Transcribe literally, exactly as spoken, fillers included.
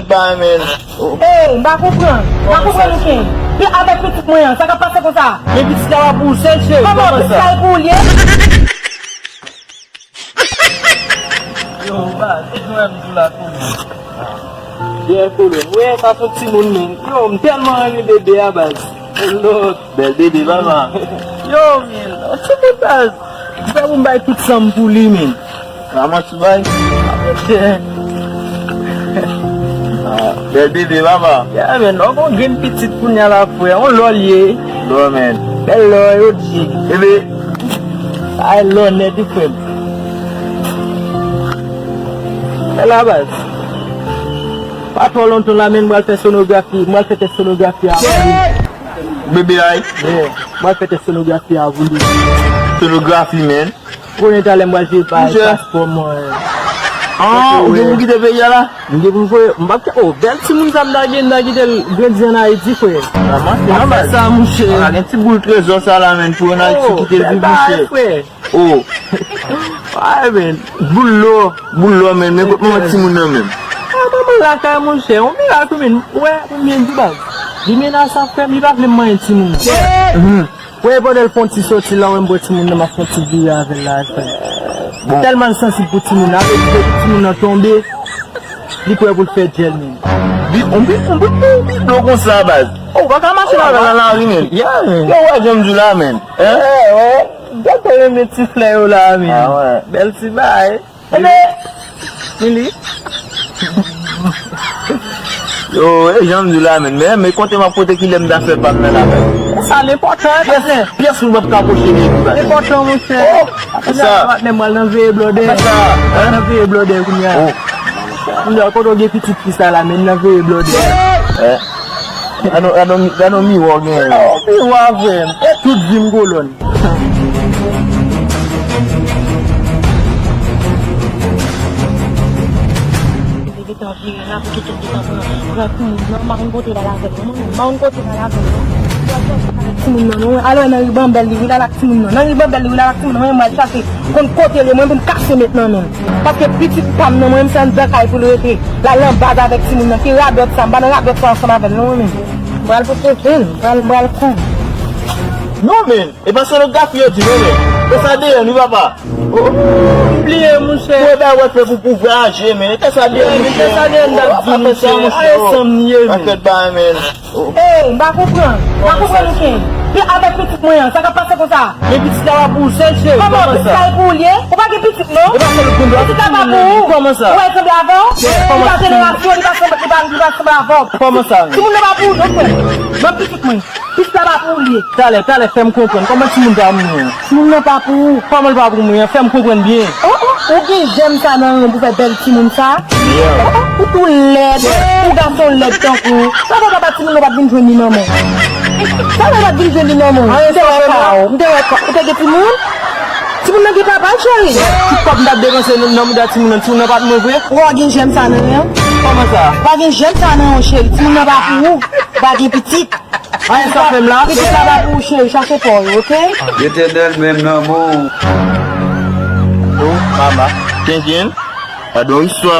Bay, men. Ey, m pa konprann. M pa konprann okenn. Pi avèk pitit mwen an, sa k ap pase konsa? Men pitit la pa pou ou sèl, cheri. Kòman pitit la e pou ou l ye? Yo, baz, ou jwenn m di la tou. Byen kole. Wi, sa se yon timoun, men. Yo, m tèlman renmen bebe a, baz. Lòt. Bèl bebe, papa. Yo, men, yon timoun, baz. Fè pou m bay tout san m pou li, men. Sa manti bay. Ah, bèl bebe, papa. Ya, men, lò gon grenn pitit kounye a la, frè. On lò l ye. Lò, men. Bèl lò, yo di. Bebe. Ay, lò nèt, wi, frè m. E la, baz. Pa twò lontan la, men, m pral fè sonografi. M pral fè tès sonografi a. Bebe ay. Yeah. M pral fè tès sonografi a pou li. Sonografi, men. Konnen talè m pral jere pa paspò mwen. Ah, ou gen pou kite peyi a la? M gen pou m voye, m p ap kite, oh, bèl timoun sa m ta gen, m ta kite l grandi ann Ayiti, frè. Vrèman, se nòmal. Fè sa, monchè. Ah, gen ti boul trezò sa la, men, pou ann Ayiti kite viv, monchè. Oh, bèl bagay, frè. Oh. Ay, men, boul lò, boul lò, men, men kot manman timoun nan, men? Ah, manman lakay, monchè, on mirak, men, wè, konbyen di baz. Li mennaj sa frè m, li pa vle m manyen timoun nan. Mhm. Wè, pandan l fè yon ti soti la, wè m pran timoun nan, m ap fè yon ti vire avè l la, frè. Bon. Tèlman l sansib pou timoun nan, apre li fè timoun nan tonbe, li prè pou l fè djèl, men. Bi, on bi, on bi, on bi dlo konsa, baz. Oh, ou pa ka mache avè l nan lari, men. Yeah, men. Yo, wè, jan m di w la, men. Hein? Yeah, wè. Gade renmen ti flè yo la, men. Ah, wè. Bèl ti bagay. Ebe, Mili. Yo, e jan m di w la, men. Men, men konte m ap konte kilè m ta fè pa m nan la, men. Sa l enpòtan, pyès, pyès ou p ap ka poche de li, men. Enpòtan, monchè. Oh, sa. Patnè m pral nan veye blòdè. Sa, hein? Nan veye blòdè kounye a. Oh. Kounye a, kote w gen pitit fi sa la, men, nan veye blòdè. Eh. Gade, gade, gade miwa w genyen. Oh, miwa vrè. E tout vi m kolòn. Li gentan vire la, pou gentan gentan pran, pran timoun nan, m pa konn kote l al avè l non, mwen menm. M pa konn kote l al avè l non. Timoun nan, non. Alò, nan ri Banbèl, li ri la, l ak timoun nan. Nan ri Banbèl, li ri la, l ak timoun nan. Mwen menm, m al chache, konn kote l ye, mwen pou m kase met nan men l. Paske pitit pa m nan, mwen menm, se anndan kay pou l rete. L al nan baz avèk timoun nan. Ki radòt sa? M pa nan radòt sa ansanm avè l non, mwen menm. M pral pwopoze l, m pral, m pral pran. Non, men. E pa sonografi yo di, men, men. Tès A D N, wi, papa. Oh, m bliye, monchè. Ou e bay wè fè pou, pou vwayaje, men. Tès A D N, men, monchè. Tès A D N dat di, monchè. Ay, sanm ye, men. Pakèt bagay, men. Ey, m pa konprann. M pa konprann okenn. Pi avèk pitit mwen an, sa k ap pase konsa? Men pitit la pa pou ou sèl, cheri. Kòman pitit la e pou ou l ye? Ou pa gen pitit, non? E pa sèl ou gen dwa. Pitit la pa pou ou. Kòman sa? Ou wè l sanble avè w? Li pa jenerasyon, li pa sanble, li pa, li pa sanble avè w. Kòman sa? Timoun nan pa pou ou, non, frè. Ban m pitit mwen. Pitit la pa pou ou l ye. Talè, talè, fè m konprann. Kòman timoun pa pou mwen an? Timoun nan pa pou ou. Kòman l pa pou mwen an? Fè m konprann byen. Oh, oh, ou gen jèm sa nan ren w pou fè bèl timoun sa? Yeah. Oh, oh, ou tou lèd. Ou gason lèd tankou w. Sa fè papa timoun nan pa t vin jwenn li nan men w? Sa fè l pa t vin jwenn li nan men w? M te wè kò w. M te wè kò w. Ou te gen timoun? Timoun nan gen papa l, cheri. Tout kòb m t ap depanse nan, nan mouda timoun nan, timoun nan pa t mwen vre. Ou wè w gen jèm sa nan ren w? Kòman sa? Ou pa gen jèm sa nan ren w, cheri. Timoun nan pa pou ou. Ou pa gen pitit. Anyen sa fè m la. Pitit la pa pou ou, cheri, chache pa w yo, oke? Letènèl menm nan men w. Oh, mama. Kenken. Gade yon istwa.